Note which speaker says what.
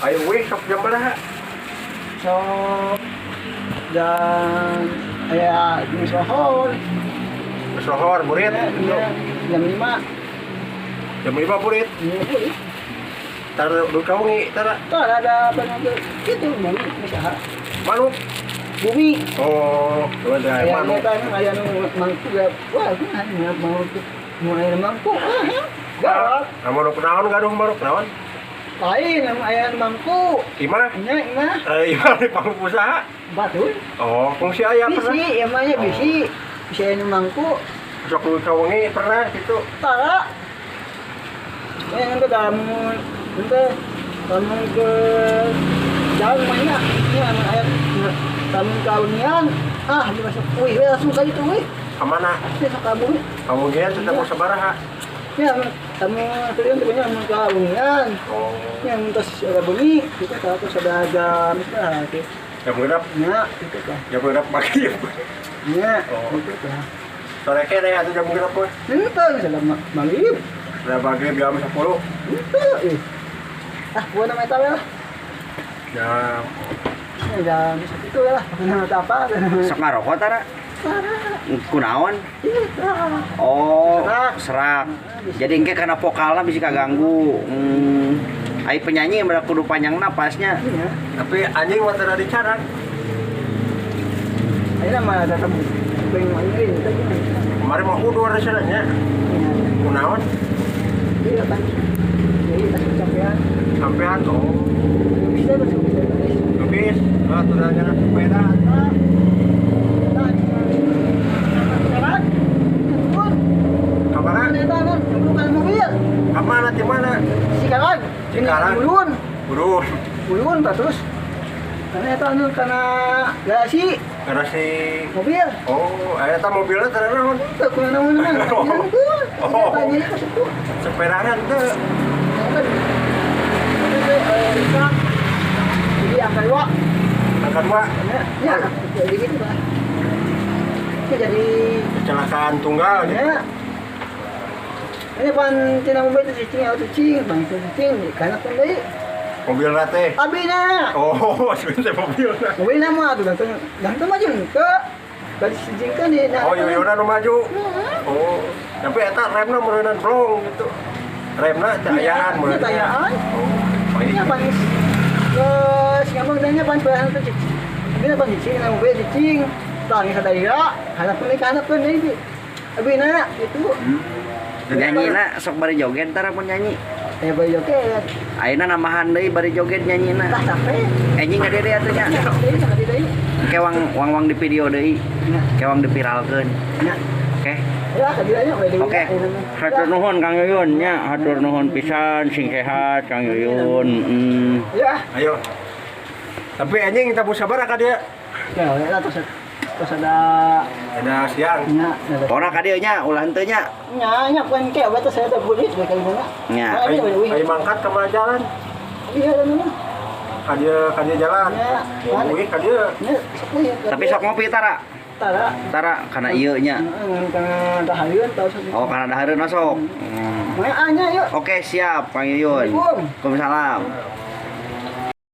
Speaker 1: Ayo we sok jam baraha?
Speaker 2: Sok jam aya di sohor.
Speaker 1: Sohor burit.
Speaker 2: Iya, jam 5.
Speaker 1: Jam 5 burit.
Speaker 2: Iya, burit.
Speaker 1: Tar duka wengi tara.
Speaker 2: Tah ada benar gitu bumi usaha.
Speaker 1: Manuk.
Speaker 2: Bumi.
Speaker 1: Oh, udah
Speaker 2: Aya
Speaker 1: manuk.
Speaker 2: nu tanya aya nu mangku ya. Wah, kumaha mau mulai mangku. Ah, galak.
Speaker 1: Nah, manuk naon gaduh manuk naon?
Speaker 2: Lain aya nu mangku.
Speaker 1: Imah?
Speaker 2: Nya imah.
Speaker 1: Eh, imah di pangku usaha.
Speaker 2: Batur.
Speaker 1: Oh, kungsi aya pernah.
Speaker 2: Bisi, ya mah nya bisi. Bisi aya nu mangku.
Speaker 1: Sok duka wengi pernah gitu.
Speaker 2: Tara. Ya nanti dalam nanti kamu ke jalan mainnya, ini emang ayam kamu kaunian, ah dimasuk, wih, wih, langsung kayak itu, wih,
Speaker 1: Ka mana?
Speaker 2: ini sok kabur,
Speaker 1: Kamu ge tetep sabaraha?
Speaker 2: Ya, kamu tulian tuh emang kaunian,
Speaker 1: Oh.
Speaker 2: ya terus ada bunyi, kita tahu terus ada jam setengah, gitu.
Speaker 1: Jam genep,
Speaker 2: Ya, gitu kan,
Speaker 1: jam genep pagi.
Speaker 2: Ya,
Speaker 1: Oh.
Speaker 2: gitu kan.
Speaker 1: Sore kene atuh jam genep mah.
Speaker 2: Itu misalnya maghrib,
Speaker 1: Udah maghrib jam 10.
Speaker 2: Itu, ih. Ah, gua nama itu lah.
Speaker 1: Jam
Speaker 2: Ya, jam itu lah, nama apa?
Speaker 3: Sok ngarokok tara?
Speaker 2: Tara.
Speaker 3: Kunaon?
Speaker 2: Iya, tara.
Speaker 3: Oh,
Speaker 2: Serak.
Speaker 3: Serak. Jadi engke karena vokalna bisa kaganggu. Ai penyanyi yang kudu panjang napasnya.
Speaker 2: Iya.
Speaker 1: Tapi anjing mah teu dicarak.
Speaker 2: Ayo mah tetep pengen main itu.
Speaker 1: Kemarin mah udur cenah nya.
Speaker 2: Iya.
Speaker 1: Kunaon?
Speaker 2: Iya kan. Jadi tas kecapean.
Speaker 1: Sampean oh.
Speaker 2: Bisa bisa bisa.
Speaker 1: Lubis, ah tuh nanya sepeda.
Speaker 2: Nah. Nah, sekarang turun.
Speaker 1: Ka mana?
Speaker 2: Mana eta bukan mobil.
Speaker 1: Ka mana di mana?
Speaker 2: Cikarang.
Speaker 1: Cikarang.
Speaker 2: Ulun.
Speaker 1: Burun.
Speaker 2: Ulun tak terus. Karena eta anu karena garasi
Speaker 1: Garasi
Speaker 2: mobil.
Speaker 1: Oh, eta mobilnya teu naon?
Speaker 2: Teu kunaon naon.
Speaker 1: Oh.
Speaker 2: Eta nya ka situ.
Speaker 1: Sepedahan teu.
Speaker 2: Jadi angka dua.
Speaker 1: Angka dua.
Speaker 2: Ya, jadi gitu pak. Jadi
Speaker 1: kecelakaan tunggal gitu.
Speaker 2: Ya. Ini pan tina mobil itu cicing atau cicing, bang itu cicing, karena pun deui.
Speaker 1: Mobil teh.
Speaker 2: Abina.
Speaker 1: Oh, maksudnya mobilna.
Speaker 2: Mobilna mah tuh ganteng, ganteng maju ke. Bari cicing kan di.
Speaker 1: Oh, yoyona nu maju.
Speaker 2: Heeh.
Speaker 1: Oh, tapi eta remna meureunan blong gitu. Remna teh ayaan
Speaker 2: Iya,
Speaker 1: meureun.
Speaker 2: tayaan.
Speaker 1: Oh,
Speaker 2: Ini
Speaker 1: iya.
Speaker 2: pan geus ngomong tanya pan bahan teh cicing. Abina pan cicing na mobil cicing. Tah geus daerah, harapun deui harapun deui. Abina itu.
Speaker 3: Nyanyina sok bari joget tara pun nyanyi.
Speaker 2: Eh bari joget.
Speaker 3: Ayeuna nambahan deui bari joget nyanyina.
Speaker 2: Tah capek.
Speaker 3: Anjing ka deui atuh nya.
Speaker 2: Ya, deui ka deui.
Speaker 3: Kewang wang-wang di video deui.
Speaker 2: Nya.
Speaker 3: Kewang dipiralkeun.
Speaker 2: Nya.
Speaker 3: Oke.
Speaker 2: Ya, ka dieu nya bari
Speaker 3: Oke. Hatur nuhun Kang Yuyun nya, hatur nuhun pisan sing sehat Kang Yuyun.
Speaker 2: Ya.
Speaker 1: Ayo. Tapi anjing tabu sabar ka dia.
Speaker 2: Ya, ya terus terus ada
Speaker 1: Ada siang.
Speaker 2: nya ada.
Speaker 3: Pokona ka dieu nya ulah henteu nya.
Speaker 2: Nya, nya bukan kayak obat saya tak boleh sebagai kali mana.
Speaker 3: Nya.
Speaker 1: Ayo mangkat ke mana jalan?
Speaker 2: Iya, ada mana?
Speaker 1: Ka dieu jalan.
Speaker 2: Ya.
Speaker 1: Wih, ka dieu.
Speaker 2: Nya, sok we.
Speaker 3: Tapi sok ngopi tara.
Speaker 2: Tara.
Speaker 3: Tara kana ieu nya.
Speaker 2: Heeh, kana dahareun tau sok.
Speaker 3: Oh, kana dahareun sok.
Speaker 2: Maya anya yuk.
Speaker 3: Oke, siap Kang Yuyun.
Speaker 2: Assalamualaikum.
Speaker 3: Waalaikumsalam.